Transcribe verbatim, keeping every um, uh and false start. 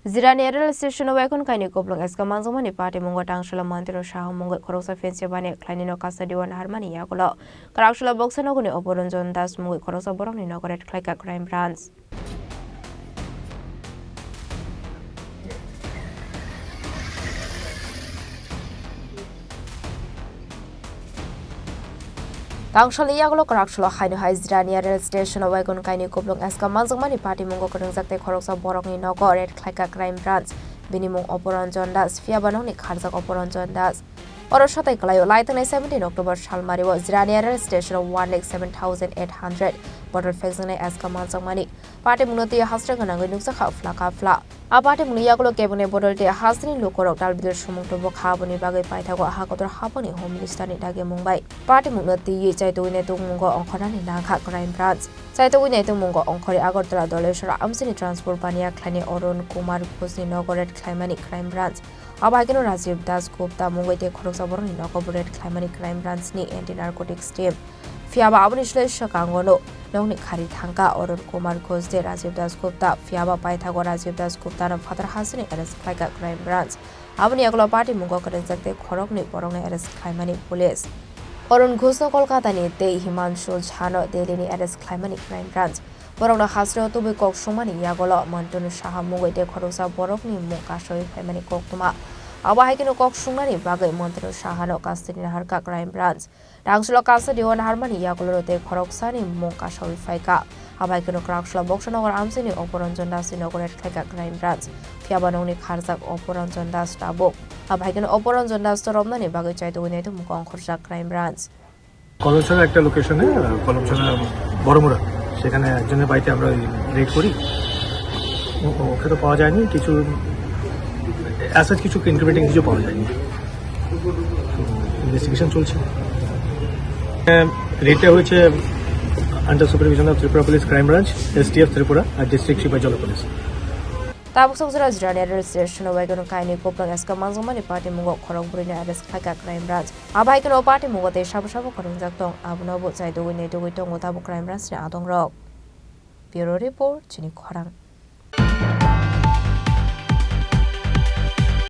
Jirania rail station o waikon kaini kuplung S K manjakmani patimungo Tangshila Mantino Saha mungwi khoroksa phense bani khlainino kasa diwan harmani yagulo Kwraksula Boksa nogoni Oporanjan Das mungwi khoroksa borokni nogo raid khlaika Crime Branch. Tangsalni yagulo Kwraksula haino hai Jirania rail station o waikon kaini kuplung S K manjakmani patimungo kwrwngjak tei khoroksa borokni nogo raid khlaika Crime Branch. Bini mung Oporanjan Das, phiyaba nokni kharjak Oporanjan Das. Oro sotai kwlaio, laitangnai seventeen October salmario Jirania rail station o one lakh seven thousand eight hundred bottle phekjaknai S K manjakmani. Patimungno twi hasra gwnangwi nukjakha phla ka phla. A patimungni yagulo kebengni bodol tei hasteni lukurok dalbidal sumung tubu kha, aboni bagwi paithago ha kotor hapangni Home Minister ni dagimung bai patimungno twiwi chaitugwi naitukmungo ongkhornani nangkha Crime Branch. Chaitugwi naitukmungo ongkhorwi Agartala Doleshwar amchini transport baniya khlainai Arun Kumar Ghosh ni nogo raid khlaimani Crime Branch. Abo hai kheno Rajiv Das Gupta mungwi tei khoroksa borokni nogo bo raid khlaimani Crime Branch ni Anti Narcotics Team. Phiyaba aboni slai swkango no nokni khari thangkha Arun Kumar Ghosh tei Rajiv Das Gupta. Phiyaba paithago Rajiv Das Gupta no phatar hasteni arrest khlaika Crime Branch. Aboni yagulo patimungo kwrwngjak tei khoroknwi borokno arrest khlaimani police. Arun Ghosh no Kolkata ni tei Himanshu Jha no Delhi ni arrest khlaimani Crime Branch. Borokno hasteo tubui kok sungmani yagulo Mantun Saha mungwi tei khoroksa borokni mung kasawi phaimani koktwma. Abo hai kheno kok sungnani bagwi Mantun Saha no custody naharkha Crime Branch. Tangsulo kasa diwan harmani yagulo tei khoroksani mung kasawi phaikha. Abo hai kheno Kwraksula Boksa Nagar amchini Oporanjan Das ni nogo raid khlaikha Crime Branch. Phiyaba nokni kharjak Oporanjan Das tabuk. Abo hai kheno Oporanjan Das torobnani bagwi chaitugwi naitukmungo ongkhorjak Crime Branch. কলমছড়া একটা লোকেশনে, আহ, কলমছড়া বড়মুড়া, সেখানে একজনের বাড়িতে আমরা ওই রেড করি। ও-, ওকে তো পাওয়া যায়নি, কিছু অ্যাজ সাচ কিছু ইনক্রিমিনেটিং কিছু পাওয়া যায়নি। ইনভেস্টিগেশন চলছে। আহ, রেডটা হয়েছে under supervision of Tripura police, crime branch, STF Tripura আর district Sepahijala police. Tabuk sokjwra Jirania rail station o waikon kainwi kuplung S K manjakmani patimungo khorok bwrwino arrest khlaikha Crime Branch. Abo hai kheno o patimungo tei sabo sabo kwrwngjak tong, abono bo chaitugwi naitugwi tongo tabuk Crime Branch ni adongrok. Bureau Report, chini khorang.